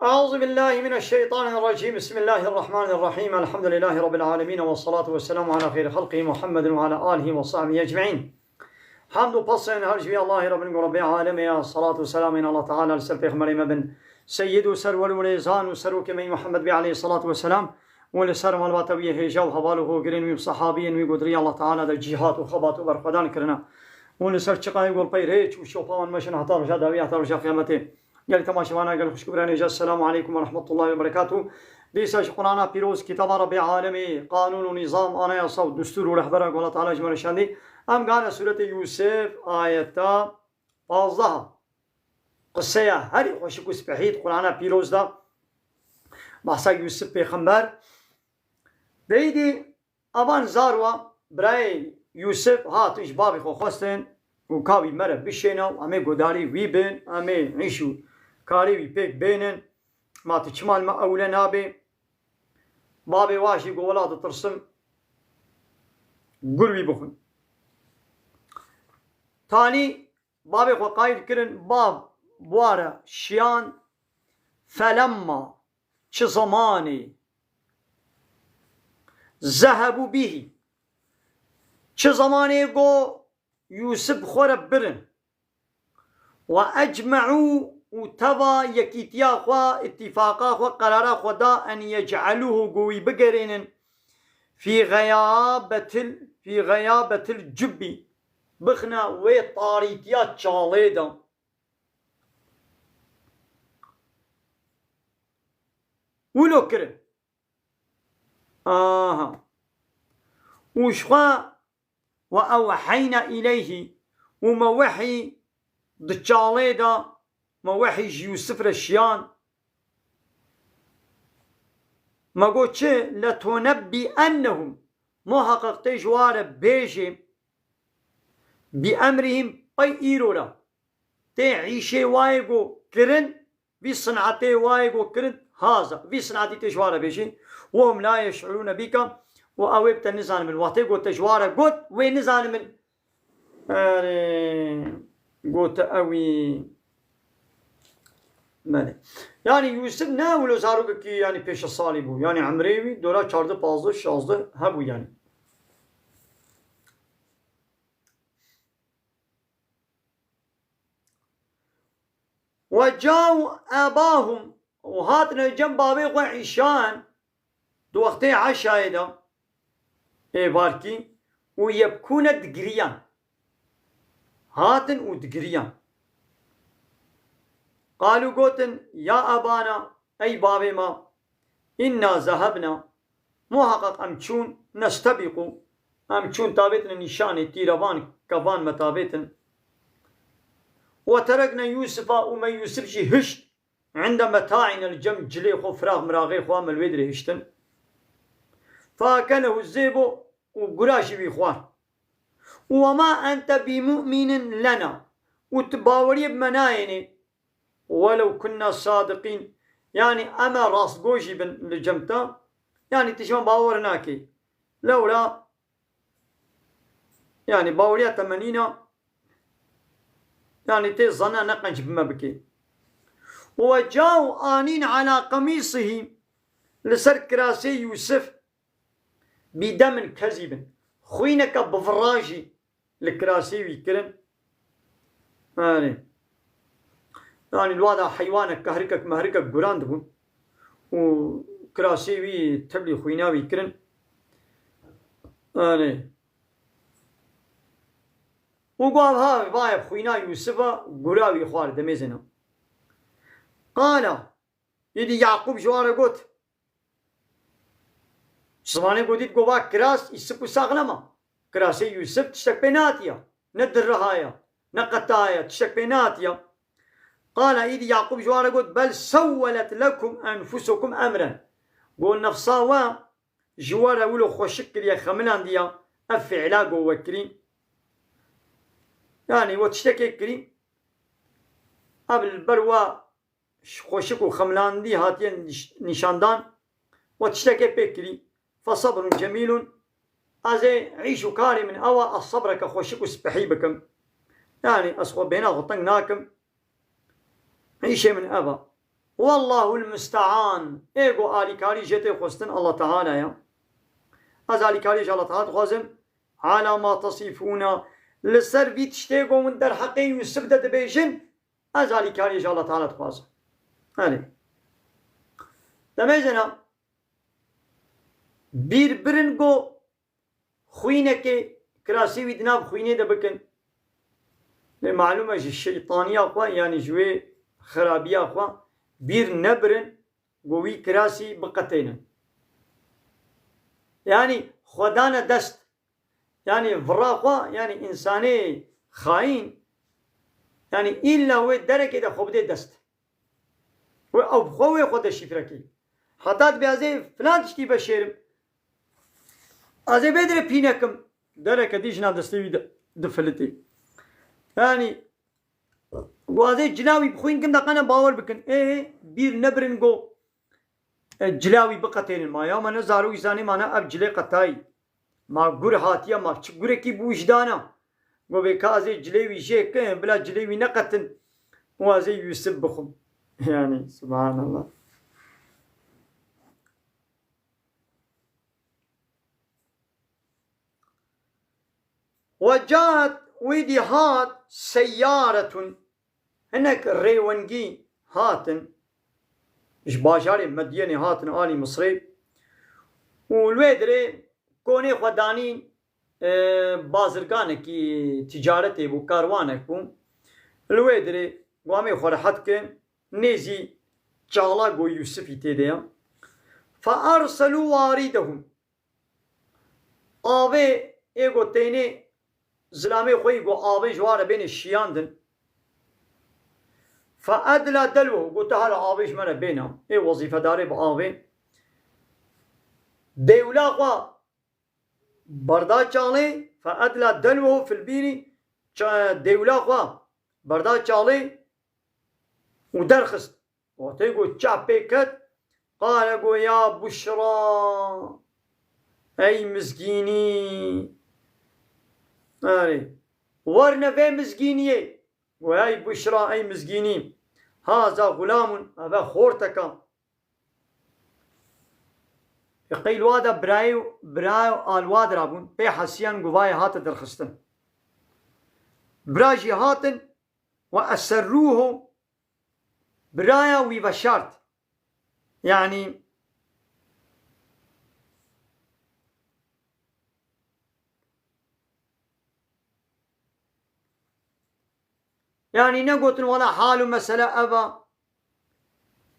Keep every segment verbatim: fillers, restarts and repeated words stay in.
أعوذ بالله من الشيطان الرجيم. بسم الله الرحمن الرحيم. الحمد لله رب العالمين، والصلاة والسلام على خير خلقه محمد وعلى آله وصحبه أجمعين. Hamd û pesên her ji vî Allahê Rebin ku Rebê Alemê ya, salatu û selamên Allah Teala li ser Pêxemberê me bin, Seyyid û Serwer û Rêzan û Serokê me Muhammed bê aleyhi salatu ve selam û li ser malbata wî hêja û heval û hogirên wî û sahabiyên wî ku di rêya Allah Teala de cîhat û xebat û berxwedan kirine û li ser çiqayê ku li pey rêç û şopa wan meşin heta roja dawî, heta roja qiyametê. Gelî temaşevana, gelî xwişk û birayên hêja, Selamu aleykum ve rahmetullahi ve berekatuh. Dîsa ji Qur'ana Pîroz, kitaba Rebê Alemê, qanûn û nîzam, anayasa û destûr û rehbera ku Allah Teala ji me re şandî. Em gane sûretê Yûsif, ayeta pazdeh. Qiseya herî xweşik û spehî di Qur'ana Pîroz de, behsa Yûsif pêxember. Deyîdî Evan zarwa birayê Yûsif hatin ji bavê xwe xwestin û ka wî me re bişêne û em ê guhdarî wî bin, em ê îş û karê wî pêk bênin. Ma tu çima li me ewle nabê? Bavê wa jî got, wela ditirsim gur wî bixwin. Tanî bavê xwe qayîl kirin, bav bi wa re şiyan. Felemma, çi zemanê, zehebû bihî, çi zemanê got Yûsif xwe re birin, we ecme'û, û teva yekîtiya xwe, îtîfaqa xwe, qerara xwe da, en yec'elûhu, got wî bigerênin, fî xeyabetil, fî xeyabetil cubbî, bixine wê tarîtiya çalê de. Wilo kirin. Aha. Û ji xwe, we ewheyna îleyhî, û me wehî di çalê de, me wehî ji Yûsif re şiyan. Me got çi? Letunebbîennehum, muheqeq tê ji wa re bêjê, bi emrihim, pey îro re. Tê îşê wayê got kirin, vî sinetê wayê got kirin, haza. Vî sinetî tê ji wa re bêjî. Wehum la yeş'urûne bîka, û ew ê bi te nizanimin. Wextê got te ji wa re got, wê nizanimin. Erê, gote ewî. Belê. Yanî Yûsif ne wilo zarokekî, yanî pêşe salî bû. Yanî emrê wî dora çardeh, pazdeh, şazdeh hebû yanî. Ve câû ebahum, û hatine cem bavê xwe îşan, di wextê eşayê de, êvarkî, û yebkûne, digiriyan. Hatin û digiriyan. Qalû, gotin, ya ebana, ey bavê me, inna zehebna, muheqeq em çûn, nestebîqû, em çûn tavêtin nîşanê tîrevan, kevan me tavêtin. Ve terekne Yûsifa, û me Yûsif jî hişt, inde meta'îne, li cem cilê xwe, firax miraxê xwe, me li wê dirê hiştin. Feekelehu zêbo, û gura jî wî xwar. Û ve ma ente bî mu'mînin lena, û tu baweriyê bi me nayênê. Welew kunna sadiqîn, yanî em e rastgo jî bin li cem te, yanî tu ji me bawer nakî. Lewra, yanî baweriya te me nîna, yanî tê zana neqenc bi me bikê. Û ve câû anîn ala qemîsihî, li ser kirasê Yûsif, bîdemin kezîbin, xwîneke bi vira jî li kirasê wî kirin. Erê. Yanî li wa de heywanek, kehrikek, mehrikek guran dibûn û kirasê wî tevlî xwîna wî kirin. Erê. Û got, ha, vaye xwîna Yûsifa, gura wî xwar, demê zêna. Qala, îdî Yaqûb ji wan re got, Zimanê ku dît ku va kiras î sip û saxlem e. Kirasê Yûsif tiştek pê nehatiya. Ne dirriha ya, ne qeta ya, tiştek pê nehatiya. Qala, îdî Yaqûb ji wan re got, bel sewwelet lekum enfusukum emren. Got, nefsa we ji we re wilo xweşik kiriye, xemilandiya, ev fiila got we kirî. Yanî we tiştekê kirî, ev li ber we xweşik û xemlandî hatiye nîş-, nîşandan, we tiştekê pê kirî. Fesebrun cemîlun, ez ê îş û karê min ew e, ez sebreke xweşik û spehî bikim. Yanî ez xwe bêhna xwe teng nakim. Îşê min ev e. Wallahul musta'an. Ê go alîkarî jê tê xwestin Allah Teala ya. Ez alîkarî ji Allah Teala dixwazim. Ala ma tasifûna. Li ser vî tiştê go hûn derheqê Yûsif de dibêjin, ez alîkarî ji Allah Teala dixwazim. Erê. Demê jina bîr birin go xwînekê, kirasî wî di nav xwînê de bikin. Lê malûm e ji şeytaniya xwe, yanî ji wê xirabiya xwe bîr nebirin, go wî kirasî biqetênin. Yanî xwe dane dest. Yanî vira xwe, yanî însanê xayîn, yanî îlla wê derekê de xwe bidê dest. Wê ew bi xwe wê xwe deşîfre kê. Heta dibê ez ê filan tiştî veşêrim. Ez ê vê dirê pî nekim. Dereke dî jina destê wî di-, difilitê. Yanî, go ez ê cila wî bi xwîn kim de qene bawer bikin. Ê, bîr nebirin go, e, cila wî biqetênin. Ma ya me ne zarokî zanî, ma ne ev cilê qetayî. Ma gur hatiye, ma çi gurekî bi wijdana. Go bê ka ez ê cilê wî jê kim, bila cilê wî neqetin. Û ez ê Yûsif bixwim. Yanî, subhanallah. Ve caet, wî dî hat, seyyaretun, hinek rêwengî hatin, ji bajarê Medyenê hatin alî Misrê û li wê dirê konê xwe danîn, e, bazirganekî ticaretê bû, karwanek bû. Li wê dirê go em ê xwe rehet kin, nêzî çala go Yûsifî tê de ya. Fe erselû warîdehum. Avê ê go teynê zilamê xwe yî go avê ji wan re bêne şiyandin. Fe edla delwehu, go tu hala avê ji me re bêne. Ê wezîfedarê bi avê. Dêwla xwe berda çalê, fe edla delwehu fil bîrî, ça-, dêwla xwe berda çalê û derxist. Wextê ku çav pê ket, qale go ya buşra, ey mizgînî. Erê, werne vê mizgîniyê. Go ey buşra, ey mizgînî. Haza xulamun, eve xorteka. Qey li wa de birayê, birayê alwa dirabûn, pê hesiyan go vayê hate derxistin. Bira jî hatin, ve eserrûhu, biraya wî veşart. Yanî, yanî negotin wela hal û mesele ev a.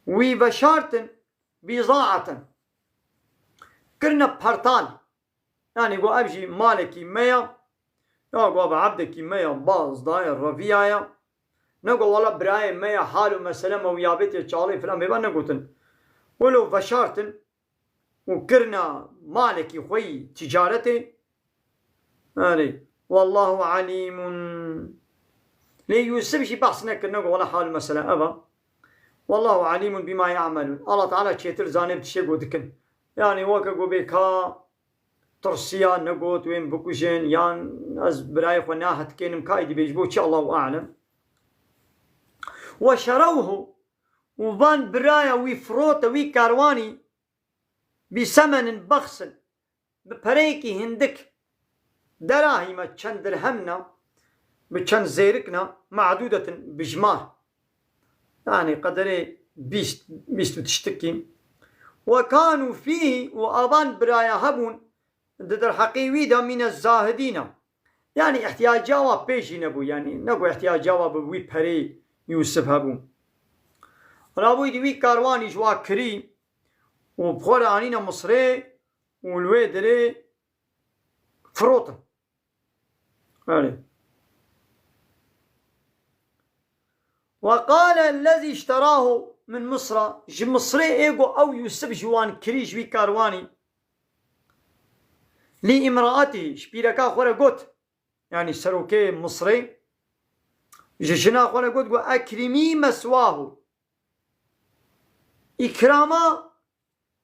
Wî veşartin bîzaeten. Kirine pertal. Yanî go ev jî malekî me ya, ya go ev ebdekî me ya, baz daye, reviyaye. Ne go wela birayê me ya, hal û mesele me wî ya bêtê çalê filan bêba negotin. Welo veşartin û kirina malekî xwe yî ticaretê. Erê, wallahu alîmun. Lê Yûsif jî behs nekir, ne go wela hal û mesele ev a. Wallahu alîmun bîma ye'melûn. Allah Teala çêtir zanê bi tiştê go dikin. Yanî weke go bê ka tirsiya, negot wê min bikujin, yan ez birayê xwe nahetkênim, ka êdî bê ji bo çi, Allahu alem. Ve şerewhu, û van biraya wî firote wî karwanî, bi semenin bexsin, bi pereyekî hindik, derahîme çend dirhem ne, bi çend zêrik ne, ma'dûdetin, bijmar. Yanî qederê bîst, bîst û tiştikî. Ve kanu fîhî, û avan biraya hebûn di derheqê wî de mîne zahidîne. Yanî ihtiyaca wa pê jî nebû, yanî ne ku ihtiyaca wa bi wî perê Yûsif hebû. Rabûyî di wî karwanî ji wa kirî û bi xwe re anîne Misrê û li wê dirê firotin. Erê. Ve qale lezî işterahu min Misra, ji Misrê ê go ew Yûsif ji wan kirî, ji wî karwanî. Li imraetî, ji pîreka xwe re got, yanî serokê Misrê, ji jina xwe re got, go ekrîmî meswahu. Îkrama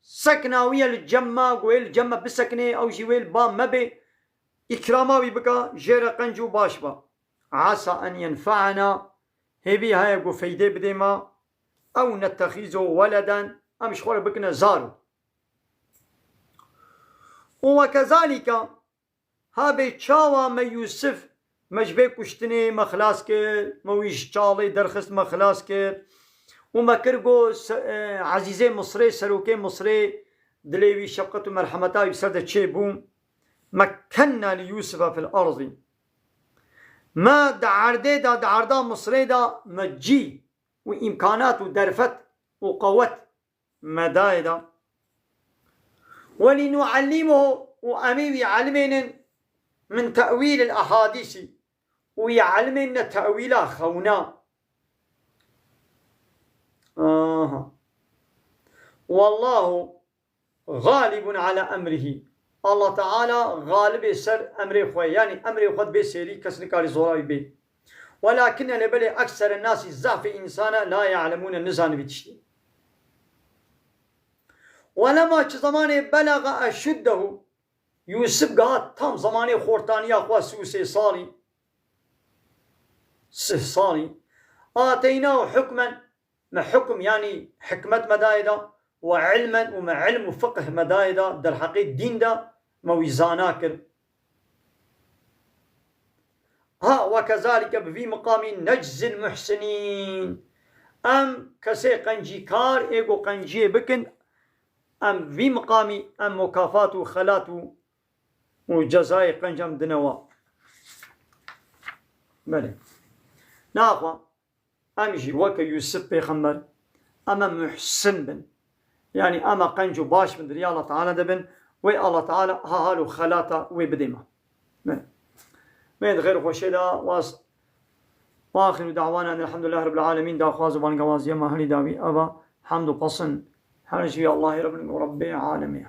sekna wî ye li cem me, go ê li cem me biseknê, ew jî wê li ba me bê. Îkrama wî bika, jê re qenc û baş ba. Asa en yenfe'ena, hêvî heye go feydê bidê me. ew nettexizu weleden, em ji xwe re bikine zaro. Û wekezalîka, ha bê çawa me Yûsif, me ji vê kuştinê me xilas kir, me wî ji çalê derxist me xilas kir û me kir got se-, e, Ezîzê Misrê, serokê Misrê, dilê wî şefqet û merhemeta wî bi ser de çêbû. Mekkenna li Yûsife fil erdî. Me di erdê de, di erda Misrê de me cî û îmkanat û derfet û qewet me dayê de. Welînuellimehu, û em ê wî elmênin min tewîlil ehadîsî, û wî elmênine tewîla xewna. Aha. Wallahu galibun ala emrihi. Allah Teala galibê ser emrê xwe, yanî emrê xwe dibê sêrî, kes nikarî zora wî bê. Welakinne lê belê eksere nasî zehfê însana la ya'lemûne, nizanî vî tiştî. Welema çi zemanê belaga eşuddehu, Yûsif gihat tam zemanê xortaniya xwe, sî û sê salî, sih salî, ateynahu hukmen, me hukm, yanî hikmet me dayê da, we ilmen, û me ilm û fiqh me dayê da, derheqê dîn de me wî zana kir. Ha, we kezalike, bi vî miqamî, neczil muhsinîn. Em kesê qencîkar, ê ku qenciyê bikin, em vî miqamî, em mukafat û xelat û, û cezayê qenc em dine wa. Belê. Naxwe, em jî weke Yûsif pêxember, em ê muhsin bin. Yanî em ê qenc û baş bin, di riya Allah Teala de bin, wê Allah Teala ha hal û xelata wê bidê me. Me. Me di xêr û xweşê de was. Wa axiru da'wana enelhamdülillahi rabbil alemin. Daxwaz û bangewaziya me herî dawî eva, hamd û pesin her ji Allahê Rabbin û Rabbê alemê.